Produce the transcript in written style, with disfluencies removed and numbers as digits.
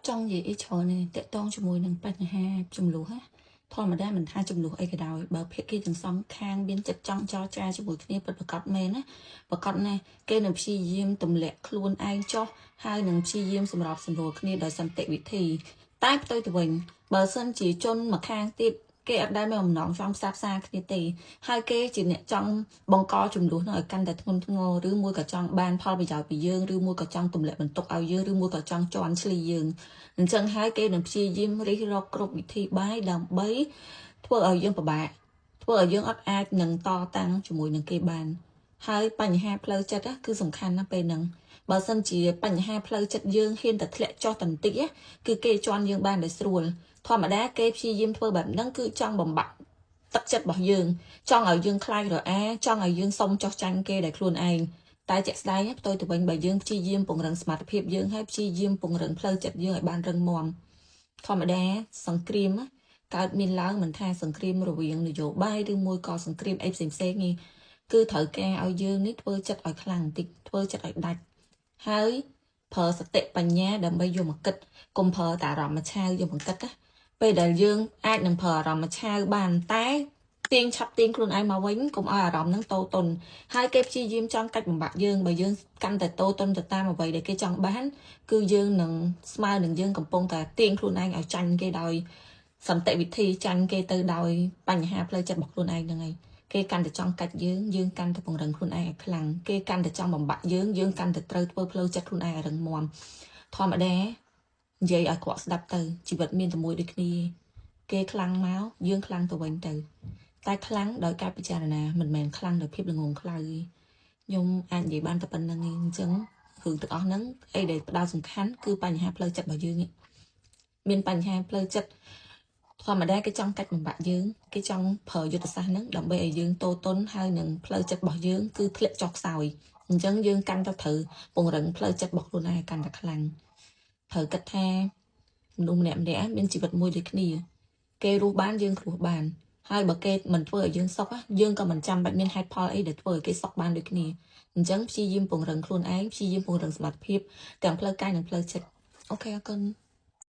ចង់និយាយអីច្រើនទេតកតងជាមួយនឹងបញ្ហាចំនួនណាធម្មតាមិនថាចំនួនអីក៏ដោយបើភាគីទាំងសងខាងមានចិត្តចង់ចរចាជាមួយគ្នាពិតប្រាកដមែនណាប្រាកដណាស់គេនឹងព្យាយាមទម្លាក់ខ្លួនឯងចុះហើយនឹងព្យាយាមសម្របសម្រួលគ្នាដោយសន្តិវិធីតែផ្ទុយទៅវិញបើសិនជាជនម្ខាងទៀតគេអត់ដែលមានបំណងចង់ផ្សះផ្សាគ្នាទេហើយគេជាអ្នកចង់បង្កចំនួននោះឲ្យកាន់តែធ្ងន់ធ្ងរឬមួយក៏ចង់បានផលប្រយោជន៍ពីយើងឬមួយក៏ចង់ទម្លាក់បន្ទុកឲ្យយើងឬមួយក៏ចង់ជន់ឈ្លីយើងអញ្ចឹងហើយគេនឹងព្យាយាមរិះរកគ្រប់វិធីបាយដើម្បីធ្វើឲ្យយើងពិបាកធ្វើឲ្យយើងអត់អាចនឹងតតាំងជាមួយនឹងគេបានហើយបញ្ហាផ្លូវចិត្តគឺសំខាន់ណាស់ពេលហ្នឹងបើសិនជាបញ្ហាផ្លូវចិត្តយើងហ៊ានតែធ្លាក់ចុះតន្តិចគឺគេជន់យើងបានដោយស្រួលធម្មតាគេព្យាយាមធ្វើបែបហ្នឹងគឺចង់បំបាក់ទឹកចិត្តរបស់យើងចង់ឲ្យយើងខ្លាចរអាចង់ឲ្យយើងសុំចោះចាញ់គេដោយខ្លួនឯងតែជាក់ស្ដែងផ្ទុយទៅវិញបើយើងព្យាយាមពង្រឹងសមត្ថភាពយើងហើយព្យាយាមពង្រឹងផ្លូវចិត្តយើងឲ្យបានរឹងមាំធម្មតាសង្គ្រាមកើតមានឡើងមិនថាសង្គ្រាមរវាងនយោបាយឬមួយក៏សង្គ្រាមអីផ្សេងៗនេះគឺត្រូវការឲ្យយើងនេះធ្វើចិត្តឲ្យខ្លាំងបន្តិចធ្វើចិត្តឲ្យដាច់ហើយប្រើសតិបញ្ញាដើម្បីយកមកគិតកុំប្រើតែអារម្មណ៍ឆៅយកមកគិតណាពេលដែលយើងអាចនឹងប្រើអារម្មណ៍ឆៅបានតែទាញឆាប់ទាញខ្លួនឯងមកវិញកុំឲ្យអារម្មណ៍ហ្នឹងតូតុនហើយគេព្យាយាមចង់កាច់បំបាក់យើងបើយើងកាន់តែតូតុនទៅតាមអ្វីដែលគេចង់បានគឺយើងនឹងស្មើនឹងយើងកំពុងតែទាញខ្លួនឯងឲ្យចាញ់គេដោយសន្តិវិធីចាញ់គេទៅដោយបញ្ហាផ្លូវចិត្តរបស់ខ្លួនឯងហ្នឹងឯងគេកាន់តែចង់កាច់យើងយើងកាន់តែពង្រឹងខ្លួនឯងឲ្យខ្លាំងគេកាន់តែចង់បំបាក់យើងយើងកាន់តែត្រូវធ្វើផ្លូវចិត្តខ្លួនឯងឲ្យរឹងមាំធម្មតានិយាយឲ្យគាត់ស្ដាប់ទៅជីវិតមានតែមួយដូចគ្នាគេខ្លាំងមកយើងខ្លាំងទៅវិញទៅតែខ្លាំងដោយការពិចារណាមិនមែនខ្លាំងដោយភាពល្ងងខ្លៅទេខ្ញុំអាចនិយាយបានតែប៉ុណ្្នឹងឯងអញ្ចឹងរឿងទាំងអស់ហ្នឹងអីដែលផ្ដោតសំខាន់គឺបញ្ហាផ្លូវចិត្តរបស់យើងនេះមានបញ្ហាផ្លូវចិត្តធម្មតាគេចង់កាច់បំបាក់យើងគេចង់ប្រើយុទ្ធសាស្ត្រហ្នឹងដើម្បីឲ្យយើងតូតុនហើយនឹងផ្លូវចិត្តរបស់យើងគឺធ្លាក់ចុះខ្សោយអញ្ចឹងយើងកាន់តែត្រូវពង្រឹងផ្លូវចិត្តរបស់ខ្លួនឯងកាន់តែខ្លាំងត្រូវគិតថាមនុស្សម្នាក់ម្នាក់មានជីវិតមួយដូចគ្នាគេរស់បានយើងរស់បានហើយបើគេមិនធ្វើឲ្យយើងសុខយើងក៏មិនចាំបាច់មានហេតុផលអីដែលធ្វើឲ្យគេសុខបានដូចគ្នាអញ្ចឹងព្យាយាមពង្រឹងខ្លួនឯងព្យាយាមពង្រឹងសមត្ថភាពទាំងផ្លូវកាយនិងផ្លូវចិត្តអូខេអរគុណ។